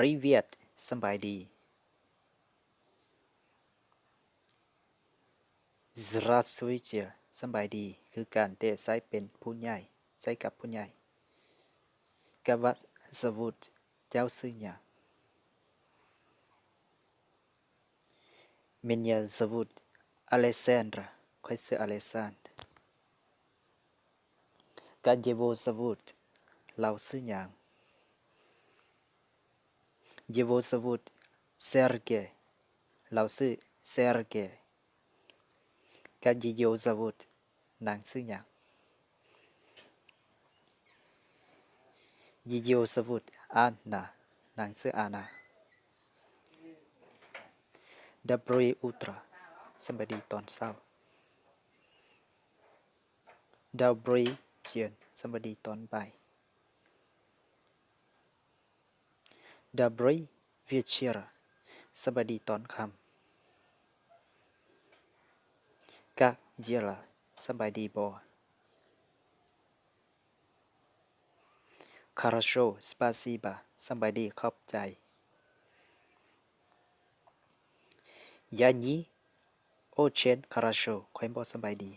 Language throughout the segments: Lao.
Привет ສະບາຍດີ. Здравствуйте ສະບາຍດີ ຄືການ ແຕ່ໃຊ້ເປັນຜູ້ໃຫຍ່ ໃຊ້ກັບຜູ້ໃຫຍ່. Как вас зовут ເຈົ້າຊື່ຫຍັງ? Меня зовут Александр ຂ້ອຍຊື່ ອາເລັກຊານ. Как его зовут ລາວຊື່ຫຍັງ? Его зовут Сергей ລາວຊື່ Сергей. Как её зовут ນາງຊື່ຫຍັງ? Её зовут Анна ນາງຊື່ ອານາ. Доброе утро ສະບາຍດີຕອນເຊົ້າ. Добрый день ສະບາຍດີຕອນບ່າຍ. Добрый вечер ສະບາຍດີຕອນຄ່ຳ. Как дела ສະບາຍດີບໍ່? Хорошо спасибо ສະບາຍດີ ຂອບໃຈ. Я не очень хорошо ຂ້ອຍບໍ່ສະບາຍດີ.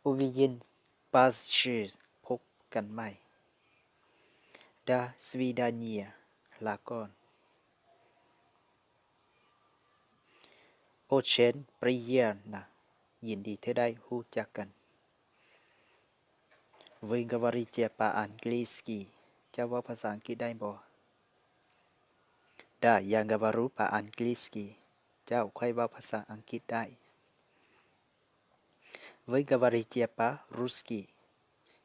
Увидимся позже ພົບກັນໃໝ່. До свидания ລາກ່ອນ. Очень приятно ຍິນດີທີ່ໄດ້ຮູ້ຈັກກັນ. Вы говорите по-английски ເຈົ້າເວົ້າພາສາອັງກິດໄດ້ບໍ່? Да, я говорю по-английски ເຈົ້າ ຂ້ອຍເວົ້າພາສາອັງກິດໄດ້. Вы говорите по-русски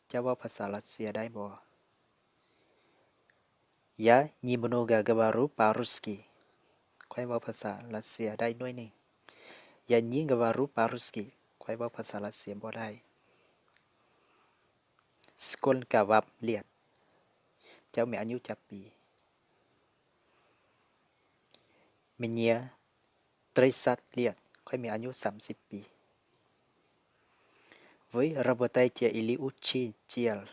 ເຈົ້າເວົ້າພາສາຣັດເຊຍໄດ້ບໍ່? Я немного говорю по-русски ຂ້ອຍເວົ້າພາສາຣັດເຊຍໄດ້ໜ້ອຍໜຶ່ງ. Я не говорю по-русски ຂ້ອຍເວົ້າພາສາຣັດເຊຍບໍ່ໄດ້. Сколько вам лет ເຈົ້າມີອາຍຸຈັກປີ? Мне тридцать лет ຂ້ອຍມີອາຍຸສາມສິບປີ. Вы работаете или учитесь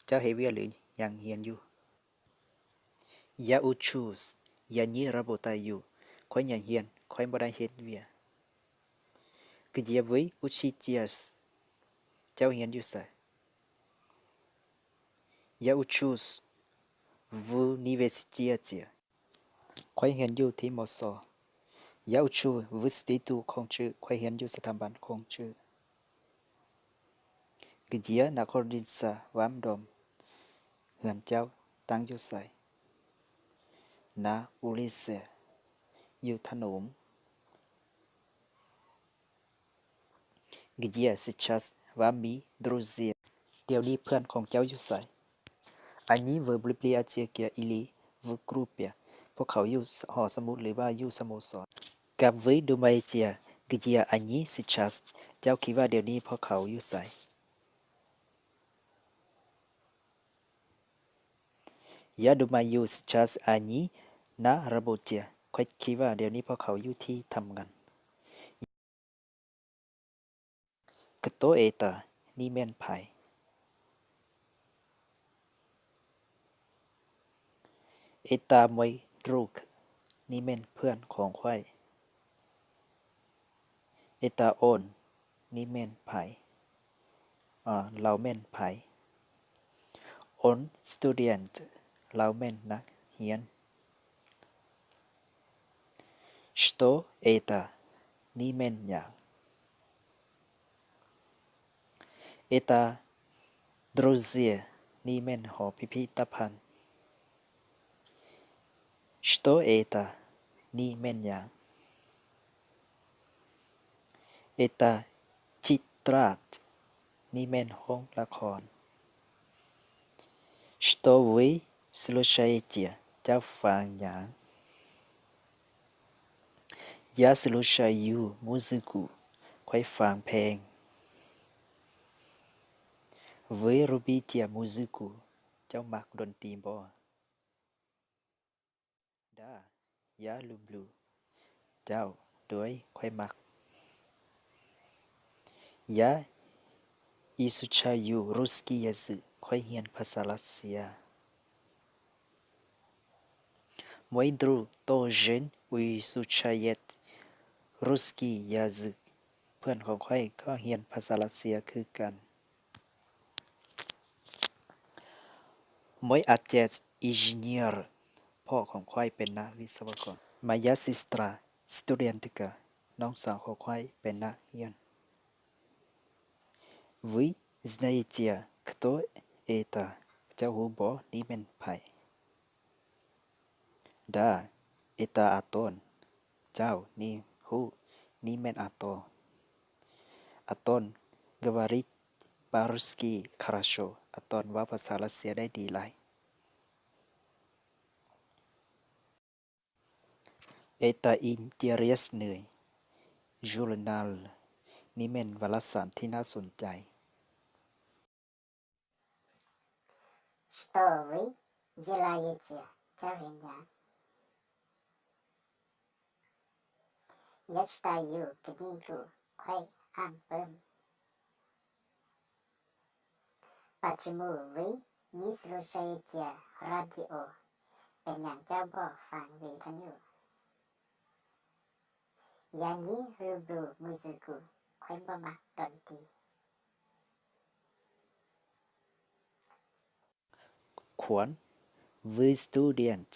ເຈົ້າເຮັດວຽກ ຫຼື ຍັງຮຽນຢູ່? Я учусь, я не работаю ຂ້ອຍຍັງຮຽນ ຂ້ອຍບໍ່ໄດ້ເຮັດວຽກ. Где вы учитесь ເຈົ້າຮຽນຢູ່ໃສ? Я учусь в университете ຂ້ອຍຮຽນຢູ່ທີ່ ມສ. Я учусь в институте ຂອງຈື່ ຂ້ອຍຮຽນຢູ່ສະຖາບັນຂອງຈື່. Где находится ваш дом ເຮືອນເຈົ້າຕັ້ງຢູ່ໃສ? На улице ຢູ່ຖະໜົນ. Где сейчас ваши друзья ດຽວນີ້ເພື່ອນຂອງເຈົ້າຢູ່ໃສ? Они в библиотеке или в клубе ພວກເຂົາຢູ່ຫໍສະໝຸດ ຫຼືວ່າຢູ່ສະໂມສອນ. Как вы думаете, где они сейчас ເຈົ້າຄິດວ່າດຽວນີ້ພວກເຂົາຢູ່ໃສ? Я думаю, сейчас они на работе ຂ້ອຍຄິດວ່າດຽວນີ້ພວກເຂົາຢູ່ທີ່ທຳງານ. Кто это ນີ້ແມ່ນໃຜ? Это мой друг ນີ້ແມ່ນເພື່ອນຂອງຂ້ອຍ. Это он ນີ້ແມ່ນໃຜ? ອາ ລາວແມ່ນໃຜ? Он студент ລາວແມ່ນນັກຮຽນ. Что это ນີ້ແມ່ນຫຍັງ? Это друзья ນີ້ແມ່ນຫໍພິພິທະພັນ. Что это ນີ້ແມ່ນຫຍັງ? Это тетрадь ນີ້ແມ່ນໂຮງລະຄອນ. Что вы слушаете ເຈົ້າຟັງຫຍັງ? Я слушаю музыку ຂ້ອຍຟັງເພງ. Вы любите музыку ເຈົ້າມັກດົນຕີບໍ່? Да, я люблю ເຈົ້າ ໂດຍ ຂ້ອຍມັກ. Я изучаю русский язык ຂ້ອຍຮຽນພາສາຣັດເຊຍ. Мой друг тоже изучает русский язык. ເພື່ອນຂອງຂ້ອຍກໍຮຽນພາສາຣັດເຊຍຄືກັນ. Мой отец инженер. ພໍ່ຂອງຂ້ອຍເປັນນັກວິສະວະກອນ. Моя сестра студентка. ນ້ອງສາວຂອງຂ້ອຍເປັນນັກຮຽນ. Вы знаете, кто это? ເຈົ້າຮູ້ບໍ່ ນີ້ແມ່ນໃຜ? Да, это Антон. ເຈົ້າ ນີ້ຮູ້ ນີ້ແມ່ນອາໂຕ. Антон говорит по-русски хорошо. ອາໂຕນເວົ້າພາສາຣັດເຊຍໄດ້ດີຫຼາຍ. Это интересный журнал. ນີ້ແມ່ນວາລະສານທີ່ໜ້າສົນໃຈ. Что вы делаете? ເຈົ້າເຮັດຫຍັງ? Я читаю книгу. ຂ້ອຍອ່ານປຶ້ມ. Почему вы не слушаете радио? ເປັນຫຍັງເຈົ້າບໍ່ຟັງວິທະຍຸ? Я не люблю музыку. ຂ້ອຍບໍ່ມັກດົນຕີ. Квон, вы студент.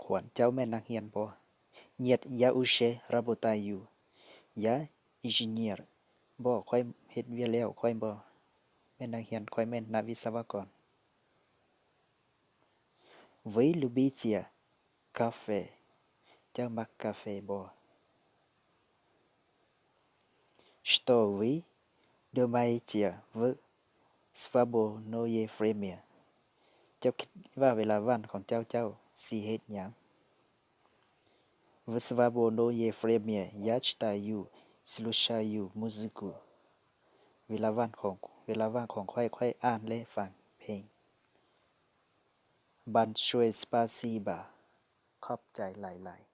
ຄວນ ເຈົ້າແມ່ນນັກຮຽນບໍ່? Нет, я уже работаю. Я инженер. ບໍ່, ຂ້ອຍເຮັດວຽກແລ້ວ, ຂ້ອຍບໍ່ແມ່ນນັກຮຽນ, ຂ້ອຍແມ່ນນັກວິສະວະກອນ. Вы любите кафе. ເຈົ້າມັກກາເຟບໍ່? Что вы думаете в свободное время? ເຈົ້າຄິດວ່າເວລາວ່າງຂອງເຈົ້າ, ເຈົ້າຊິເຮັດຫຍັງ? В свободное время я читаю, слушаю музыку. ເວລາວ່າງຂອງ, ເວລາວ່າງຂອງຂ້ອຍ, ຂ້ອຍອ່ານ ແລະ ຟັງເພງ. Большое спасибо. ຂອບໃຈຫຼາຍໆ.